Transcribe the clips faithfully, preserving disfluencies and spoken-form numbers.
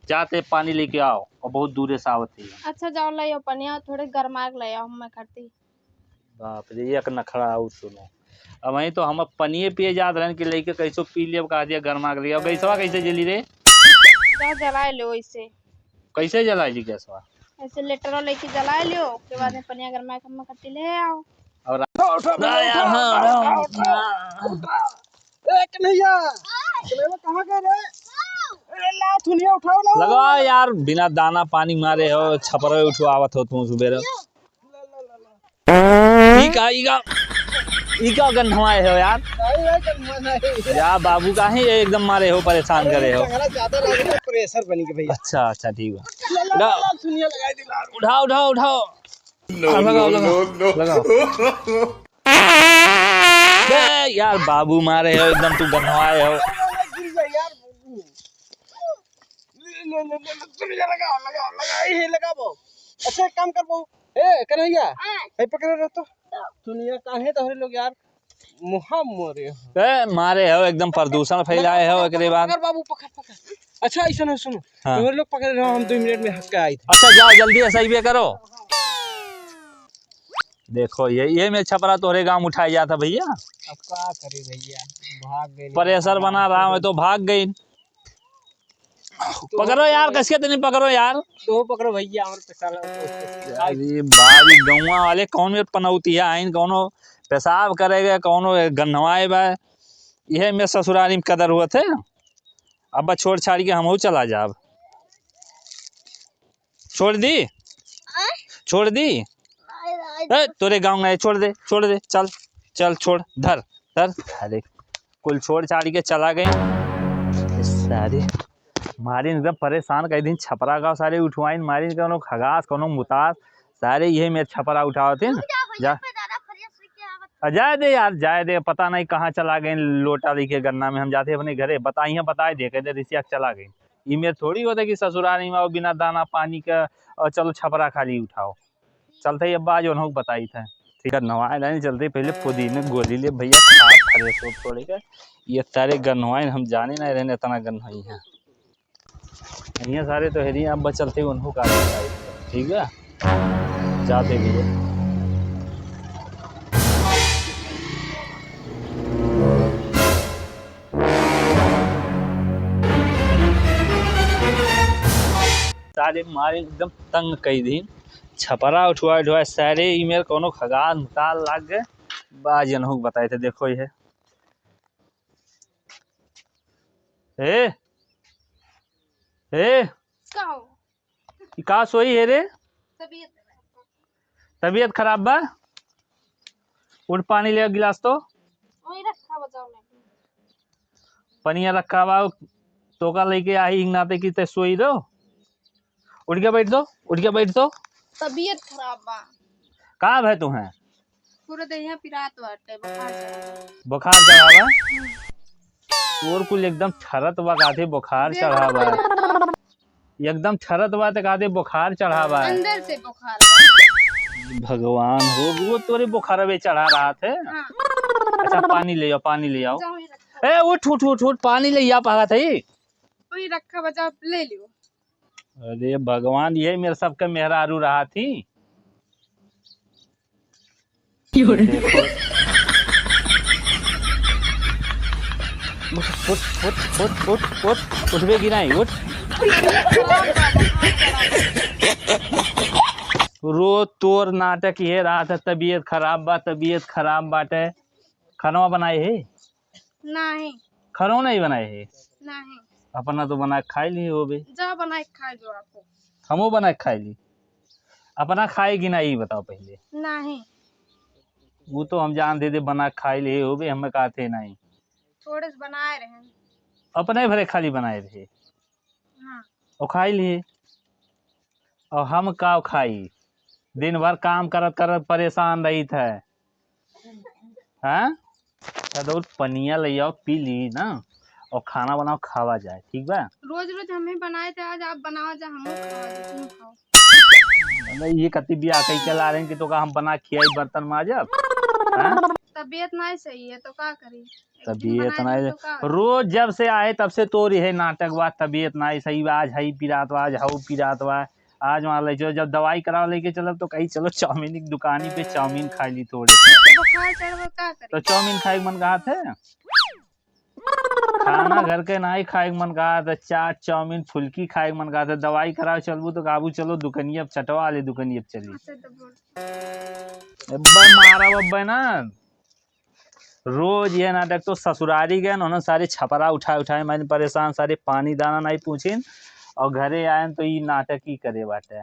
जाते पानी लेके आओ, और बहुत दूरे से आवत है। अच्छा, जाओ, ले आओ पनिया, थोड़े गरमा के ले आओ, हमें खाती। बाप रे, एक नखड़ा और सुनो। अब वहीं तो हम पनिये पिए जात रहन कि लइके कैसो पी लिया, कहा दिया गरमा के लिया। गैसवा कैसे जली रे? जा जलाए लो ऐसे। कैसे जलाई जी गैसवा? ऐसे लेटरो लेके जलाए लियो, उसके बाद में पनिया गरमा के हमें खाती ले आओ। और उठा, उठा, उठा, उठा, उठा, उठा, उठा, उठा। ए, कन्हैया, कन्हैया, कहाँ गए रे? अरे, ला, थुनिया उठाओ ना। लगा यार, बिना दाना पानी मारे हो, छपरा उठवावत हो तू सुबेरे। ला, ला, ला, ला। ई का, ई का, ई का गन्हवाए हो यार? नहीं, नहीं, गन्हवा नहीं। या बाबू, काहे एकदम मारे हो, परेशान करे हो? अरे, चंगरा ज्यादा लगे तो pressure बनी के भैया। अच्छा, अच्छा, ठीक बा। ला, ला, ला, ला, थुनिया लगाई दे, ला। उठाओ, उठाओ, उठाओ। No, हाँ, लगाओ, no, लगाओ, no, no। लगाओ। बे यार, बाबू मारे हो, एकदम तू गन्हवाए हो। गिर गया यार। ले, ले, ले, ले, ले, तुम ये लगाओ, लगाओ, लगाओ, ये लगाओ। अच्छा, एक काम कर बहू। ए, कन्हैया, हाँ। ए, पकड़े रह तो। दुनिया काहे तोहरे लोग यार, मुहा मोरे हो। ए, मारे हो, एकदम प्रदूषण फैलाए हो, एकरे बाद। पकड़ बाबू, पकड़, पकड़। अच्छा, ऐसा ना सुनो। हाँ। तोहरे लोग पकड़े रहो, हम दो मिनट में हट के आई थे। अच्छा, जाओ, जल्दी से सही बे करो। देखो, ये, ये में छपरा तोहरे गाँव उठाए जाता भैया। अब का करी भैया, भाग गए। Pressure बना रहा हूँ तो भाग गई। पकड़ो यार, कस के तनी पकड़ो यार। तो पकड़ो भैया, और पैसा लो। अरे बाबी, गौवा वाले कौन में पनौती है आइन, कौनो पेशाब करेगा, कौनो गन्हवाए बा। यह में ससुरारी में कदर हुआ थे। अब बस छोड़ छाड़ के हमहू चला जाब। छोड़ दी? आय? छोड़ दी? आय, आय। ए, तोरे गाँव में छोड़ दे, छोड़ दे, चल, चल, छोड़, धर, धर। अरे, कुल छोड़ छाड़ के चला गए। सारे मारिन एकदम परेशान कर दिन, छपरा गाँव सारे उठवाइन, मारिन कौनो खगास, कौनो मुतास, सारे यही में छपरा उठावत हैं। रुक जाओ, भैया, जा। मैं दादा फरिया से के आवत। आ, जाए दे यार, जाए दे, पता नहीं कहाँ चला गए लोटा लेके गन्ना में। हम जाते अपने घरे, बताई हैं, बताए दे, कह दे रिसिया के चला गए। ई मेर थोड़ी होता कि ससुरारी में आओ बिना दाना पानी का और चलो छपरा खाली उठाओ। चलते ही अब आज उन्हों को बताई था। ठीक है, नवाए लाइन चलते पहले पुदीने गोली ले भैया, खा fresh हो थोड़े का। ये सारे गन्हवाइन हम जाने ना रहने इतना गन्हवाई है। यहाँ सारे तो हेरी अब चलते उन्हों का बताई। ठीक है, जाते भी है। सारे मारे एकदम तंग कई दिन, छपरा उठवा उठवा सारे ई मेर कौनो खगान उतार लाग गए। बाज जनहू के बताए थे, देखो ये। ए, ए, का हो? ई का सोई है रे? तबीयत खराब। तबीयत खराब बा? उठ पानी ले गिलास तो। वही रखा बजाओ ना। पनिया रखा बा, तोका लेके आई हिंग नाते की ते सोई दो। उठ के बैठ दो, उठ के बैठ दो। तबीयत खराब बा। का भय तुम्हें? पूरा देहिया पिरात बाटे, बुखार चढ़ा बा। बुखार चढ़ा बा? हम्म। तोर कुल एकदम ठरत बा, काथे बुखार देह चढ़ा बा। एकदम ठरत बा, ते काथे बुखार चढ़ा बा। अंदर से बुखार बा। भगवान हो, वो तोरे बुखारवे चढ़ा रहा थे। हाँ। अच्छा, पानी ले आओ, पानी ले आओ। जाओ, ये रखा। ए, उठ, उठ, उठ, उठ, पानी ले आ, पागत है। वही रखा बा, जाओ, ले लियो। अरे भगवान, ये मेरे सबके मेहरारू रहा थी। उठ, उठ, उठ, उठ, उठ, उठ, उठबे कि नहीं, उठ। रोज तोर नाटक ये रहा था, तबीयत खराब बा, तबीयत खराब बाटे। खानवा बनाए है? नहीं। खानो नहीं बनाए है? नहीं। अपना तो बना के खाए ली होबे। जा बना के खा लो आपको। हमो बना के खाए ली। अपना खाए कि ना, ई बताओ पहले। नहीं। वो तो हम जान दे दे, बना के खाए ली होबे, हमें कहते नहीं। थोड़े से बनाए रहे। अपने भरे खाली बनाए रहे। हाँ। और खाई लिए। और हम का खाई? दिन भर काम करत करत परेशान रही थे। हाँ? तो दौड़ पनिया ले आओ, पी ली ना, और खाना बनाओ, खावा जाए, ठीक बा? रोज रोज हमें बनाए थे, आज आप बनाओ जा, हम खाओ, तुम खाओ। मतलब ये कति बिया कही के ला रहे हैं कि तो का हम बना खियाई, बर्तन माजब? हाँ? तबीयत नाहीं सही है, तो का करी? एक दिन तबीयत बनाए नाहीं, तो का? रोज जब से आए, तब से तोर इहे नाटक बा, तबीयत नाहीं सही बा, आज हई पिरात बा, आज हऊ पिरात बा। आज मान ले, जो जब दवाई करावे लेके चलब, तो कही, "चलो, चाउमीन की दुकानी पे चाउमीन खाई ली थोड़े।" तो बुखार चढ़ बा, का करी? तो चाउमीन खाए के मन कहत है? खाना घर के नाहीं खाए के मन कहत है, चाट, चाउमीन, फुल्की खाए के मन कहत है। दवाई करावे चलबू, तो कहबू, "चलो, दुकनिया पे चटवा ले, दुकनिया पे चली।" अच्छा, तो बोल। अब्बे मारा, अब्बे ना। रोज ये नाटक। तो ससुरारी गए, उन्होंने सारे छपरा उठाए उठाए, मैंने परेशान, सारे पानी दाना नाहीं पूछिन, और घरे आए तो ये नाटक ही करे बाटे।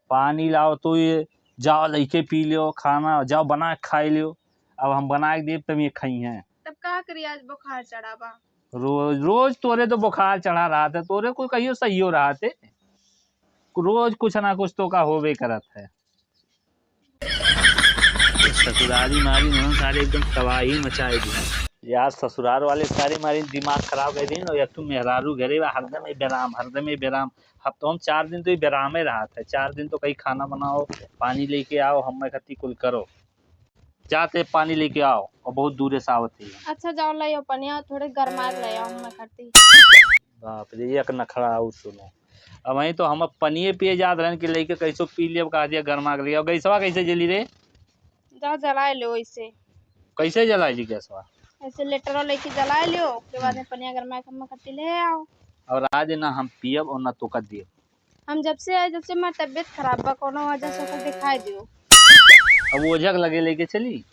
पानी लाओ तो ये जाओ लइके पी लियो, खाना जाओ बना के खाई लियो। अब हम बना के देब तब ये खाई हैं। तब का करी, आज बुखार चढ़ा बा। रोज रोज तोरे तो बुखार चढ़ा रहत है, तोरे को कहियो सहियो रहत है, रोज कुछ ना कुछ तो का होबे करत है। ससुरारी मारी उन्होंने सारे एकदम तबाही मचाए दी। यार, ससुरार वाले सारे मारी दिमाग खराब कर दिन। और एक ठो मेहरारू घरे बा, हरदम ये बेराम, हरदम ये बेराम। अब तो हम चार दिन तो ये बेरामे रहत है, चार दिन तो कहीं खाना बनाओ, पानी लेके आओ, हमें खती कुल करो, जाते पानी लेके आओ, और बहुत दूरे से आवत है। अच्छा, जाओ ले आओ पनिया, थोड़े गरमा के ले आओ हमें खती। बाप रे, एक नखड़ा और सुनो। अब वहीं तो हम अब पनिये पिए जात रहन कि लइके कैसो पी लिया, कह दिया गरमा के ले आओ। गैसवा कैसे जली रे? जाओ जलाए लो इसे। कैसे जलाई जी गैसवा? ऐसे लेटरवा लेके जलाए लियो, ओके बाद में पनिया गरमा के हमें खती ले आओ। और आज ना हम पियब और ना तोका दियब। हम जब से आए, जब से हमारी तबीयत खराब बा, कोनो वजह से ओके दिखाई दियो। अब ओझा के लगे लेके चली?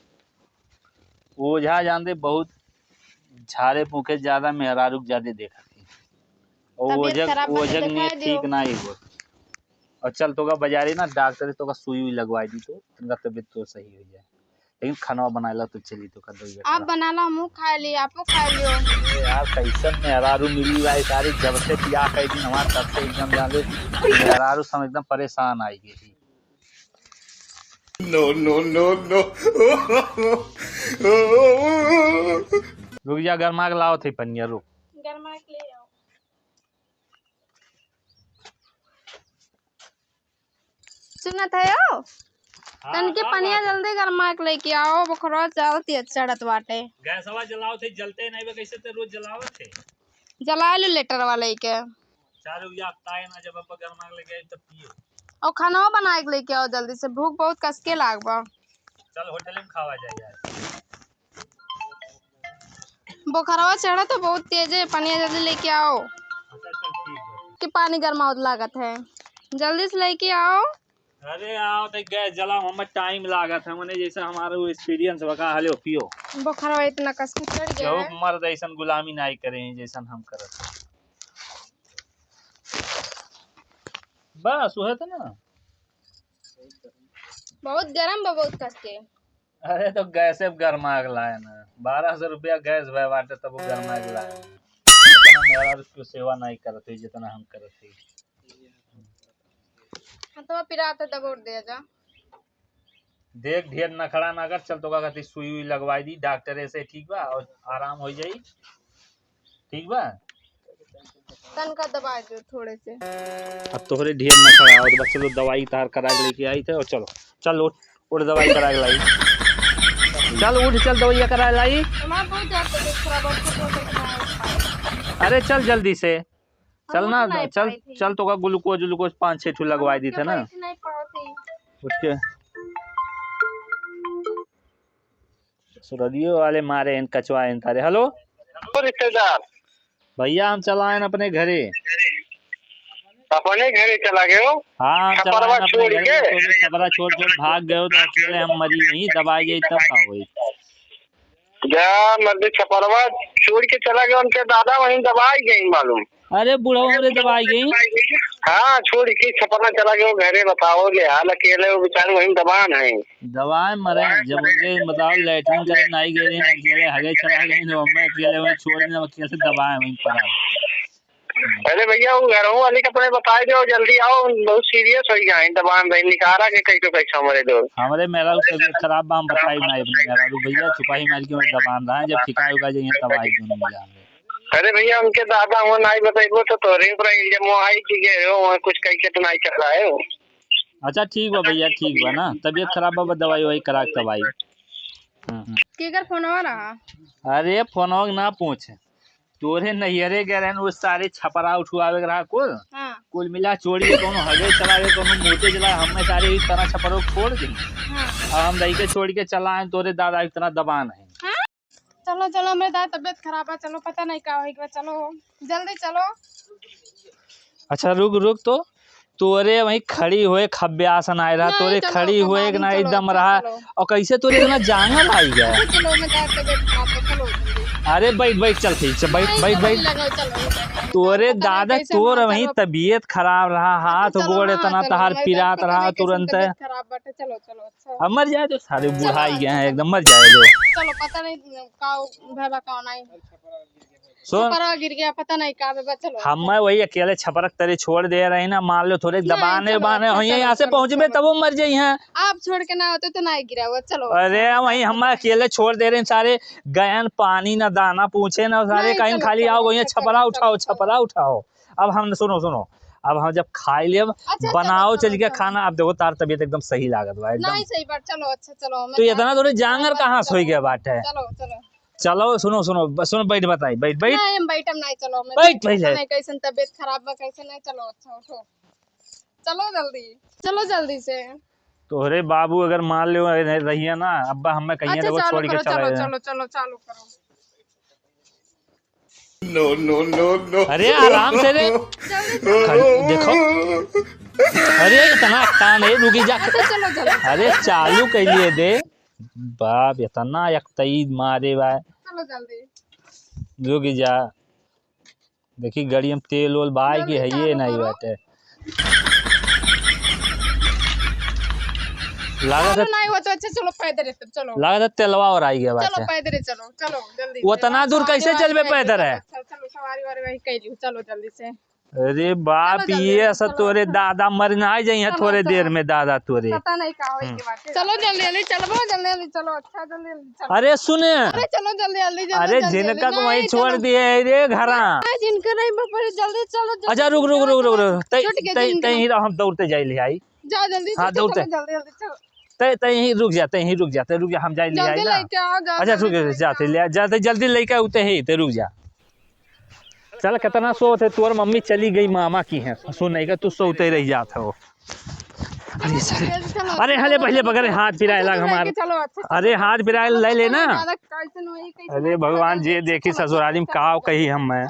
ओझा जानते बहुत झारे फूके ज्यादा, मेहरारू के ज्यादा देखत ही। और तबीयत ओझा, खराब बा तो ओझा के दिखाई नियत दियो। ठीक ना ही हो। और चल तोका बाजारे ना डॉक्टर से तोका सुई उई लगवाई दी तो तनका तबीयत तो सही हो जाए। लेकिन खाना बनाए ला तो चली तो कर दो आप बना ला, हमहू खा ली, आपो खा लियो। अरे यार, कैसन मेहरारू मिली भाई, सारी जब से बियाह कर दी हमार, तब से एकदम जान ले, मेहरारू से हम एकदम परेशान आई गई। No, no, no, no। रुक जा, गरमा के लाओ थे पनिया, रुक। गरमा के ले आओ। सुनत है हो? हाँ, तनके हाँ, पनिया बात है। जल्दी गरमा के लेके आओ, बुखरवा चढ़त ही चढ़त बाटे। गैसवा जलाओ थे, जलते नहीं बे, कैसे ते रोज जलावत है? जला लो लेटर वाले के। चालू या ताए ना, जब अब गरमा के लेके आई तब पियो। और खाना बनाए के लेके आओ जल्दी से, भूख बहुत कसके लाग बा। चल होटल में खावा जाए यार। बोखरवा चढ़ा तो बहुत तेज है, पनिया जल्दी लेके आओ। अच्छा, चल ठीक है। कि पानी गरमावत लागत है, जल्दी से लेके आओ। अरे आओ तो गैस जलाओ, हमें टाइम लागत है, मने जैसे हमारा वो एक्सपीरियंस बका हले पियो। बोखरवा इतना कस के चढ़ गया केहू है। मर्द ऐसन गुलामी नाई करे जैसन हम करत हैं। बस वह तो ना। बहुत गरम बा, बहुत कस के। अरे तो गैसे गरमा के लाए ना, बारह सौ रुपया गैस भय बाटे तब वो गरमा के लाए। इतना मेरा उसको सेवा नहीं करते जितना हम करते। हाँ, तो पिरात है, दबोर दे जा। देख ढेर नखड़ा ना कर, चल तो का कहती सुई उई लगवाई दी डॉक्टर से, ठीक बा, और आराम हो जाई। ठीक बा? तनका दबाए दो थोड़े से। अब तोहरे ढेर नखड़ा आवत बा, चलो दवाई तार करा के लेके आई थे और चलो, चल उठ, उठ दवाई करा के लाई। चल उठ, चल दवाइया करा लाई। हमारा बहुत ज्यादा तबीयत खराब है, उसको तो देखना है। अरे चल जल्दी से, चल हम ना, उठ नहीं चल, पाई थी। चल तो का ग्लूकोज, ग्लूकोज पाँच छह ठू लगवाई हम दी थे ना। उठ के बैठ नहीं पाती। उठ के। ससुररियो वाले मारे हैं, कचवा हैं तारे। हेलो। ओ रिश्तेदार। भैया, हम चला आयन अपने घरे। अपने घरे चला गए हो? हाँ, हम चला छपरवा आयन अपने छोड़ घरे, के? तो भी छपरा छोड़ के भाग गए हो, तो अकेले हम मरी यहीं, दबाई जाई तब का होई? जा मर्दे, छपरवा छोड़ के चला गए, उनके दादा वहीं दबाई गई मालूम। अरे बुढ़ऊ हमरे दबाई गई। हाँ, छोड़ के छपरा चला गयो घरे, बताओ ले हाल, अकेले वो बेचारे वहीं दबान है। दबाए मरे, जब उनके बताओ लैट्रिन करे नाई गए रहे, अकेले हगे चला गए, तो हमें अकेले वहीं छोड़ देना, अकेले दबाए वहीं पर। अरे भैया, वो घरों वाले का अपने बताए दो, जल्दी आओ, बहुत सीरियस हो गया है, दबान भाई, निकारा के कैसे कैसे हमारे दो। हमारे मेहरारू की तबीयत खराब बा, हम बताई ना अपने मेहरारू भैया, चुपाई मार के मैं दबान रहा है, जब ठिका होगा जाइए तब आई दोनों मिला। अरे भैया, उनके दादा हुआ नाई बतैबो तो तोरे ऊपर इल्जाम वो आई कि गए हो, वहाँ कुछ कह के तो नाई चला है वो। अच्छा ठीक बा भैया, ठीक बा ना, तबीयत खराब बा, दवाई ववाई करा के तब आई। हम्म। केकर फोनवा रहा? अरे, फोनवा के ना पूछ। तोरे नैहरे गए रहन, वो सारे छपरा उठवावे के रहा कुल। हाँ। कुल मिला छोड़ी के कौनो हगे चला गए, कौनो मोटे चला, हमें सारे इस तरह छपरो छोड़ दी। हाँ। अब हम रही के छोड़ के चला आए, तोरे दादा इतना दबान है। हाँ? चलो, चलो, मेरे दादा तबीयत खराब है, चलो, पता नहीं का होई बा, चलो, जल्दी चलो। अच्छा, रुक, रुक तो, तोरे वहीं खड़ी होए खब्यासन आए रहा, नहीं, तोरे चलो, खड़ी होए कि ना एकदम रहा। और कैसे तोरे इतना जांगर आई गया? अच्छा, चलो, मैं दादा तबीयत खराब है, चलो जल्दी। अरे बैठ, बैठ, चल ठीक से, बैठ, नहीं, बैठ, चलो, बैठ। लगा, चलो, चलो। तोरे दादा, तोर वहीं तबीयत खराब रहा, हाथ गोड़ इतना तहार पिरात रहा तुरंत। तबीयत खराब बाटे, चलो, चलो, अच्छा। अब मर जाए तो सारे बुढ़ाई गए हैं, एकदम मर जाए जो। चलो, पता नहीं का भला का नहीं। सुन। छपरा गिर गया, पता नहीं का बा, चलो। हम वही अकेले छपरक तरे छोड़ दे रही ना, मान लो थोड़े दबाने उबाने होइए, यहाँ से पहुँचबे तब वो मर जाई हैं। आप छोड़ के ना होते तो ना गिरा हुआ, चलो। अरे वही हम अकेले छोड़ दे रहे हैं, सारे गयन पानी ना दाना पूछे ना सारे, कहीं खाली आओ, वही छपरा उठाओ, छपरा उठाओ। अब हम, सुनो, सुनो, अब हम जब खाई लेब, अच्छा, बनाओ चल के खाना। अब देखो तार तबीयत एकदम सही लागत बा, एकदम। नहीं, सही बात, चलो, अच्छा, चलो, तू इतना तोरे जांगर कहाँ से होई गया बाटे? चलो, चलो। चलो, सुनो, सुनो, ब-, सुनो, बैठ, बताई, बैठ, बैठ। नहीं, हम बैठम नहीं, चलो, मैं बैठ पहले। नहीं, कैसन तबीयत खराब बा, कैसे नहीं, चलो, अच्छा, उठो, चलो जल्दी, चलो जल्दी से। तोहरे बाबू अगर मान लो रहिए ना, अब्बा हमें कहिए अच्छा, चालू करो, चलो, चलो, चलो, चालू करो। No, no, no, no। अरे, आराम से रे। जल्दी से। खड़-, देखो। अरे, इतना तान है, रुकी जा। अच्छा, चलो, चलो। अरे, चालू कइले दे। बाप, इतना एकतई मारे बा। चलो जल्दी। रुकी जा। देखी, गाड़ी में तेल ओल बाय कि है, ये नहीं बाटे। लागत है नहीं हो तो अच्छा, चलो पैदल है, चलो। लागत है तेलवा और आई गया बाटे। चलो पैदल है, चलो, चलो जल्दी से। उतना दूर कैसे चलबे पैदल है? चलो, चलो, सवारी वारी वही कह लियो, चलो जल्दी से। अरे बाप, ये सब तोरे दादा मर ना आ जाइए थोड़े देर में, दादा तोरे। पता नहीं का होई के बाटे। चलो जल्दी जल्दी चलबो, जल्दी जल्दी चलो, अच्छा जल्दी जल्दी चलो। अरे सुन। अरे चलो जल्दी जल्दी, जल्दी अरे जल्दी, जिनका को वहीं छोड़ दिए है रे घरा। जिनका नहीं बाप रे, जल्दी चलो, जल्दी। अच्छा रुक रुक रुक रुक रुक, तै तै ही रह, हम दौड़ते जाए ले आई। जा जल्दी, हाँ, दौड़ते। जल्दी जल्दी चलो। तै तै ही रुक जा, तै ही रुक जा, तै रुक जा, हम जाए ले आई ना। अच्छा रुक जा, तै जल्दी लेके उते ही, तै रुक जा। चल, कितना सोत है, तोर मम्मी चली गई मामा की है, सुन नहीं का तू सोते रह जात हो। अरे सर, अरे हले पहले बगैर हाथ पिराए लाग हमार। अरे हाथ पिराए ले लेना। अरे भगवान, जे देखी ससुरारी में का कही हम मैं।